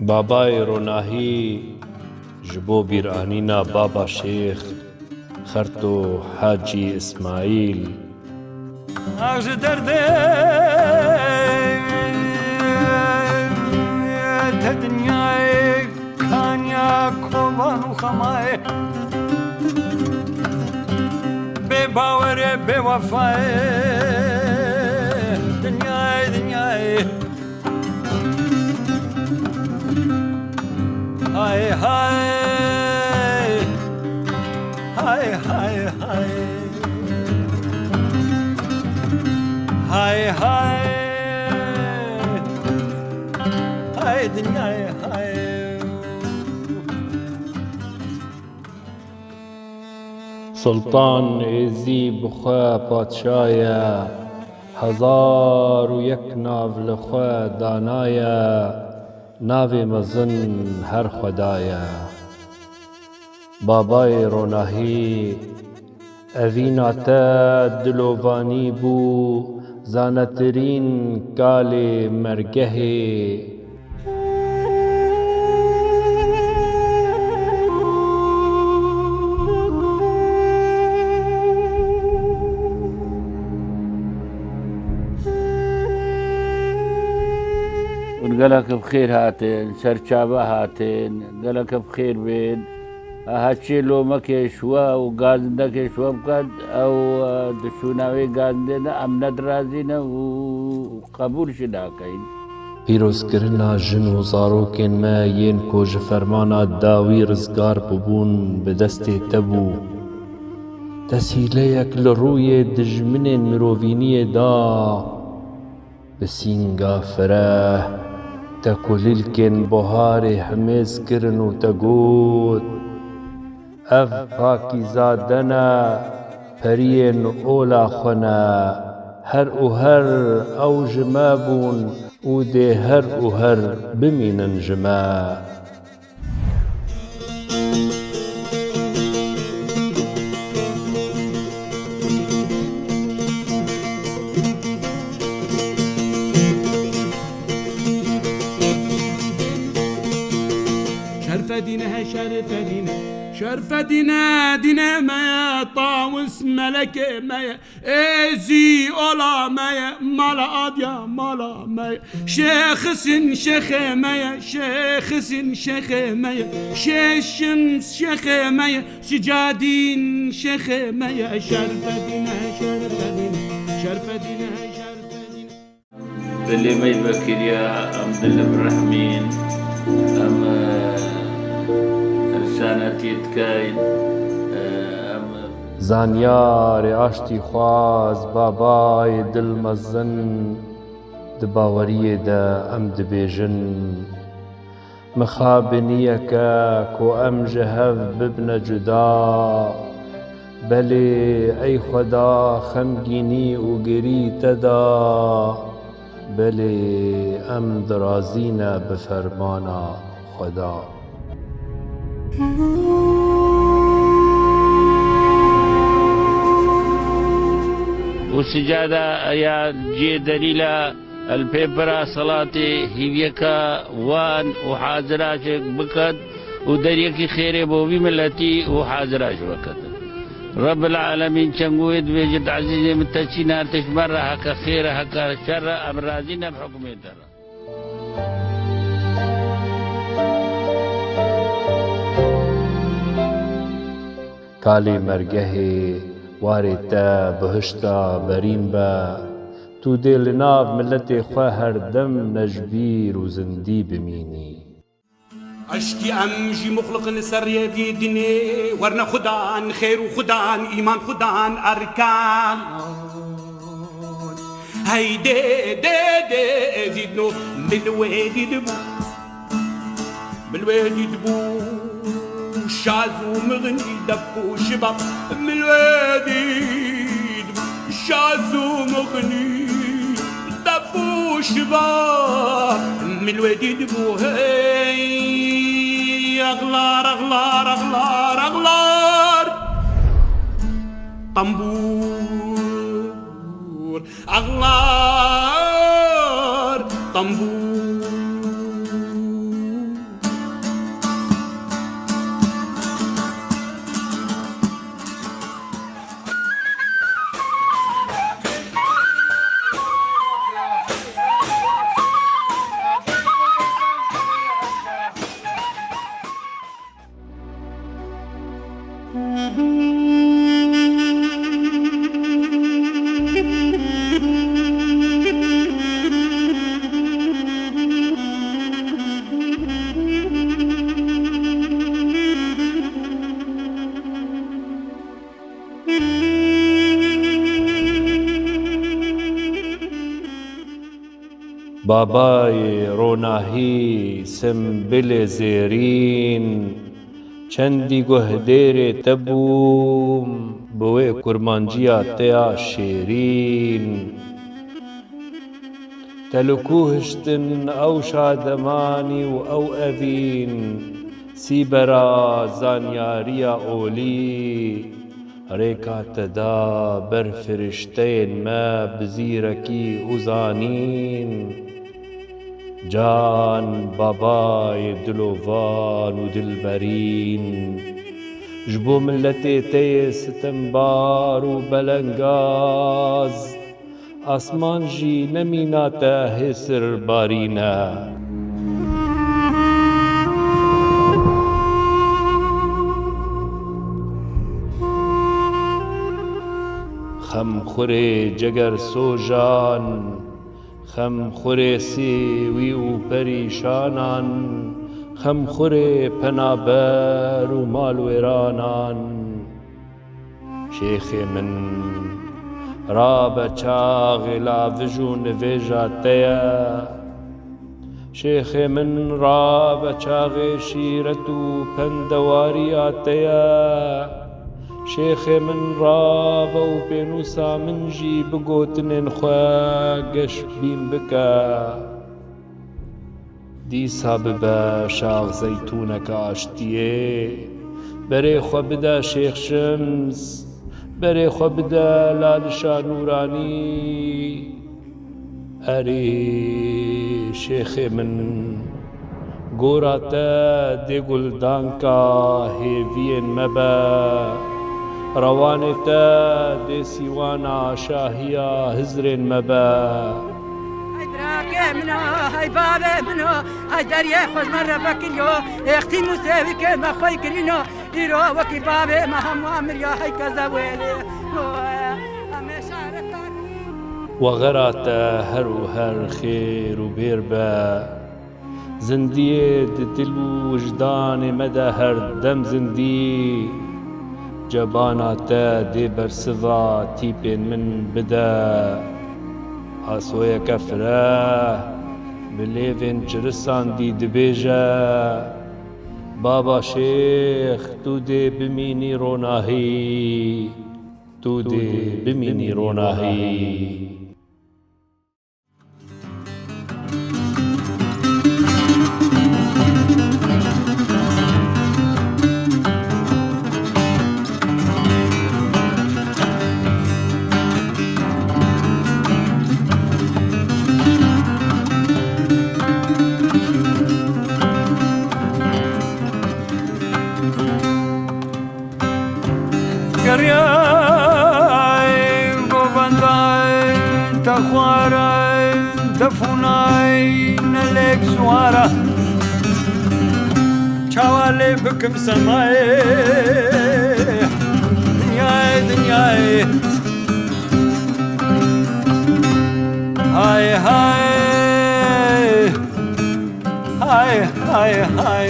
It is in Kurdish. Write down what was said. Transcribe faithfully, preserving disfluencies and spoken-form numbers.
Babayê Ronahî ji bo bîranîna Baba Şêx Xerto Hacî Îsmaîl. Ax ji derdê te dinyayê kaniya kovan û xemayê. Bê bawerê, bê wefayê, dinyayê, dinyayê. Hay, hay. Hay, hay, hay. Hay, hay. Hay, dinyayê, hay. Sultan êzî bi xwe padşa ye, hezar û yek nav li xwe dana ye, navê mezin her Xweda ye. Babayê Ronahî, evîna te dilovanî bû, zanetirîn kalê mergehê. Hûn gelek bi xêr hatin, serçave hatin, gelek bi xêr bên. Heçê lomekê ji we û gazindekê ji we biket, ew, e, di şûna wê gazindê de em ne dirazî ne û qebûl jî nakeyin. Pîrozkirina jin û zarokên me yên ku ji fermana dawî rizgar bûbûn bi destê te bû. Te sîleyek li rûyê dijminên mirovîniyê da. Bi sînga fireh te kulîlkên buharê himêz kirin û te got, ev pakîza de ne, periyên ola xwe ne. Her û her ew ji me bûn û dê her û her bimînin ji me. Şerfedîne he, şerfedîne, şerfedîne, dîne me ye, Tawus melekê me ye. Êzî ola me ye, mala Adya mala me ye. Şêxisîn şêxê me ye, Şêxisîn şêxê me ye. Şêşims şêxê me ye, Sicadîn şêxê me ye. Şerfedîne, şerfedîne, şerfedîne, şerfedîne. Dilê me vekiriya, em dil bi rehmîn, em, e, insanetiyê dikeyn, e, em, Zanyarê aştîxwaz, babayê dilmezin, di baweriyê de em dibêjin, mixabiniyeke ku em ji hev bibine cuda. Belê, ey Xweda, xemgînî û girî te da. Belê, em dirazîne bi fermana Xweda. Û sicada ya cihê delîla el pê pira selatê hîvyeka wan û hazira ji biket û deriyekî xêrê bo vî miletî û hazira ji veket. Rebbil alemîn çengû wê dibêjit, ezîzê min, te çî nehate ji me re, heke xêr e, heke şer e, em razî ne bi hukmê te re. Kalê mergehê, warê te bihişta berîn be, tu dê li nav miletê xwe her dem nejbîr û zindî bimînî. Eşkî em jî muxliqin li ser rêvî dinê, werne xudan, xêr û xudan, îman xudan, erkan. Hey dê, dê, dê, zîdno, mil wê dî dibû. Mil wê dî dibû, şaz û mixnî, def û şibab. Mil wê dî dibû, şaz û mixnî, def û şibab. Mil wê dî dibû, hey, axlar, axlar, axlar, axlar. Tambûr. Axlar, tambûr. Babayê ronahî, simbilê zêrîn, çendî guhdêrê te bûm, bi wê kurmanciya te ya şêrîn. Te li ku hiştin ew şademanî û ew evîn, sîbera zanyariya olî, rêka te da ber firişteyên me bi zîrekî û zanîn. Can babayê dilovan û dilberîn, ji bo miletê te yê sitembar û belengaz, asman jî nemîna te hêsir barîne. Xemxurê cegersojan, xemxurê sêwî û perîşanan, xemxurê penaber û malwêranan. Şêxê min, rabe çaxê lavij û nivêja te ye. Şêxê min, rabe çaxê şîret û pendewariya te ye. Şêxê min, rabe û pênûsa min jî bi gotinên xwe geşbîn bike. Dîsa bibe şax zeytûneke aştiyê, berê xwe bide Şêx Şims, berê xwe bide Lalişa Nûranî. Erê Şêxê min, gora te dê guldanka hêviyên me be, rewanê te dê sîwana şahiya hizrên me be. Hey birake min o, hey bavê min o, hey deriyê xwe ji me re vekiriyo, êxtî Mûsê wî kê me xwey kirîno, îro wekî bavê me hemû miriya, hey keze wêlê. Em ê şarekan. Wexera te her û her xêr û bêr be. Zindiyê di dil û wijdanê me de her dem zindî. Cebana te dê bersiva tîpên min bide. Asoyeke fireh bi lêvên çirisandî dibêje, Baba Şêx, tu dê bimînî ronahî, tu dê bimînî ronahî. Geriyay govendayên te xwara, defûnay ne lêk suwara. Çawa lê bikim semayê dinyayê, dinyayê. Hay, hay. Hay, hay, hay.